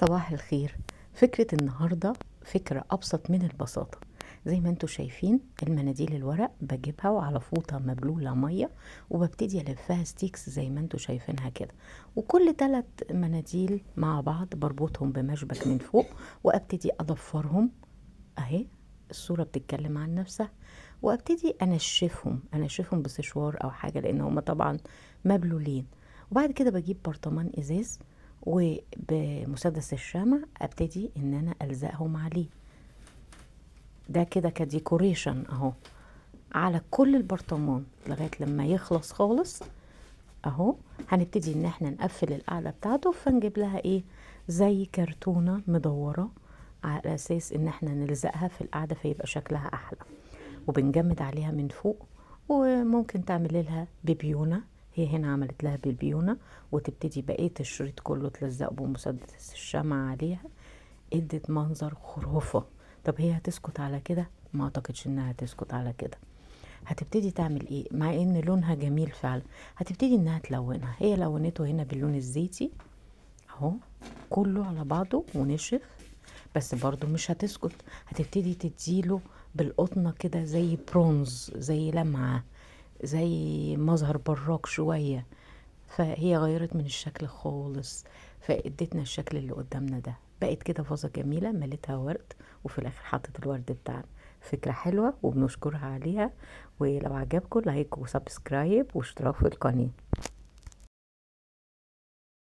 صباح الخير. فكرة النهاردة فكرة أبسط من البساطة. زي ما انتوا شايفين المناديل الورق بجيبها وعلى فوطة مبلولة مية وببتدي ألفها sticks زي ما انتوا شايفينها كده، وكل 3 مناديل مع بعض بربطهم بمشبك من فوق وابتدي أضفرهم اهي، الصورة بتتكلم عن نفسها، وابتدي انشفهم بسشوار او حاجة لان هما طبعا مبلولين. وبعد كده بجيب برطمان ازاز وبمسدس الشمع ابتدي ان انا الزقهم عليه، ده كده ك decoration اهو على كل البرطمان لغاية لما يخلص خالص اهو. هنبتدي ان احنا نقفل القاعدة بتاعته، فنجيب لها ايه زي كرتونة مدورة على اساس ان احنا نلزقها في القاعدة فيبقى شكلها احلى، وبنجمد عليها من فوق. وممكن تعمل لها ببيونة، هي هنا عملت لها بالبيونة، وتبتدي بقية الشريط كله تلزقه بمسدس الشمع عليها، ادت منظر خرافة. طب هي هتسكت على كده؟ ما اعتقدش انها هتسكت على كده. هتبتدي تعمل ايه؟ مع ان لونها جميل فعلا، هتبتدي انها تلونها. هي لونته هنا باللون الزيتي اهو كله على بعضه ونشف، بس برضو مش هتسكت، هتبتدي تديله بالقطنة كده زي برونز، زي لمعة، زي مظهر براق شوية. فهي غيرت من الشكل خالص، فادتنا الشكل اللي قدامنا ده. بقت كده فازة جميلة مليتها ورد، وفي الاخر حطت الورد بتاعنا. فكرة حلوة وبنشكرها عليها. ولو عجبكم like و subscribe واشتراك في القناة.